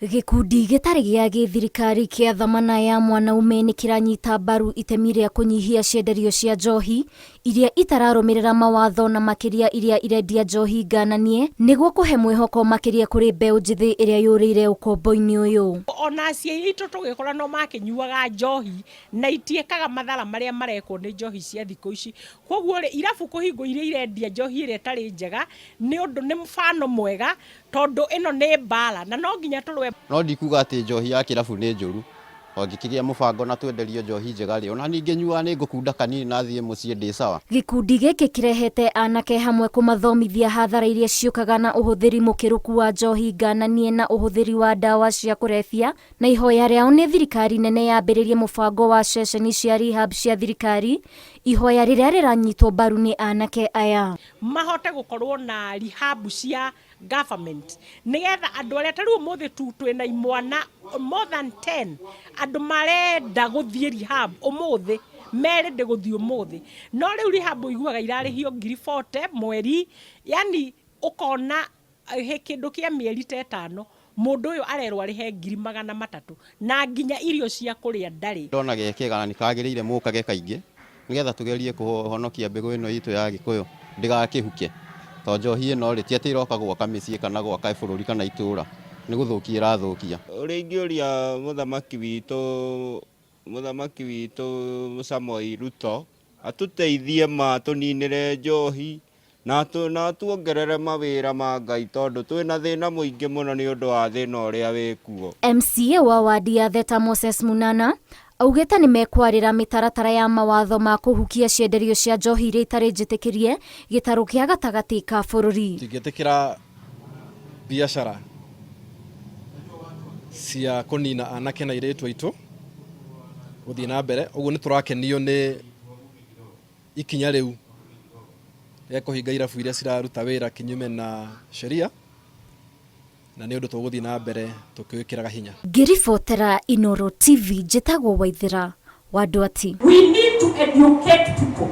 Gĩkundi gĩtarĩ gĩa gĩthirikari kĩa Thamana ya Mwanaume nĩ kĩranyita mbaru itemi rĩa kũnyihia cienderio cia njohi iria itararũmĩrĩra mawatho na makĩria iria irendia njohi ngananie nĩguo kũhe mwĩhoko makĩria kũrĩ mbeũ njĩthĩ ĩrĩa yũrĩire ũkombo-inĩ ũyũ. Ona aciari aitũ tũgĩkũra no makĩnyuaga njohi na itiĩkaga mathara marĩa marekwo nĩ njohi cia thikũ ici. Koguo rĩ, irabu kũhingwo iria irendia njohi ĩrĩa ĩtarĩ njega nĩ ũndũ nĩ mũbano mwega tondũ ĩno nĩ mbara na no nginya tũrũe. No ndikuga atĩ njohi ya kĩrabu nĩ njũru, twangĩkĩgĩa mũbango na twenderio njohi njega rĩ, ona niĩ ngĩnyuaga nĩ ngũkunda kanini na thiĩ mũciĩ ndĩ sawa. Gĩkundi gĩkĩ kĩrehete anake hamwe kũmathomithia hathara iria ciũkaga na ũhũthĩri mũkĩrũku wa njohi ngananie na ũhũthĩri wa ndawa cia kũrebia na ihoya rĩao nĩ thirikari nene yambĩrĩrie mũbango wa ceceni cia rehab cia thirikari, ihoya rĩrĩa rĩranyitwo mbaru nĩ anake aya. Mahote gũkorwo na rehab cia government nigetha andũ arĩa ta rĩu ũmũthĩ tu twĩna imwana more than 10 andũ marenda gũthiĩ rehab ũmũthĩ merĩndĩ gũthiĩ ũmũthĩ, no rĩu rehab ũiguaga irarĩhio 40,000 mweri, yani ũkona he kĩndũ kĩa mĩeri ta 5 mũndũ ũyũ arerwo arĩhe 300,000 na nginya irio cia kũrĩa ndarĩ. Ndona ge kega na nĩ kagĩrĩire mũkage kaingĩ nĩgetha tũgerie kũhonokia mbegũ ĩno itũ ya Gĩkũyũ ndĩgakĩhuke, tondũ njohi ĩno rĩ ti atĩ ĩroka gwaka mĩciĩ kana gwaka bũrũri kana itũra, nĩ gũthũkia ĩrathũkia. Ũrĩa ingĩũria mũthamaki witũ Samoei Ruto atũteithie ma tũninĩre njohi na atuongerere mawĩra ma Ngai tondũ twĩna thĩna mũingĩ mũno nĩ ũndũ wa thĩna ũrĩa wĩkuo. MCA wa wadi ya Theta Moses Munana augĩte nĩ mekwarĩra mĩtaratara ya mawatho ma kũhukia cienderio cia njohi iria itarĩ njĩtĩkĩrie gĩtarũ kĩa gatagatĩ ka bũrũri. Tingĩtĩkĩra biacara cia kũnina anake na airĩtu aitũ gũthiĩ na mbere. Ũguo nĩ tũrakenio nĩ ikinya rĩu rĩa kũhinga irabu iria ciraruta wĩra kinyume na sheria, na nĩ ũndũ tũgũthiĩ na mbere tũkĩwĩkĩraga hinya. Ngĩribotera Inoro TV, njĩtagwo Waithĩra wa Ndwati. We need to educate people.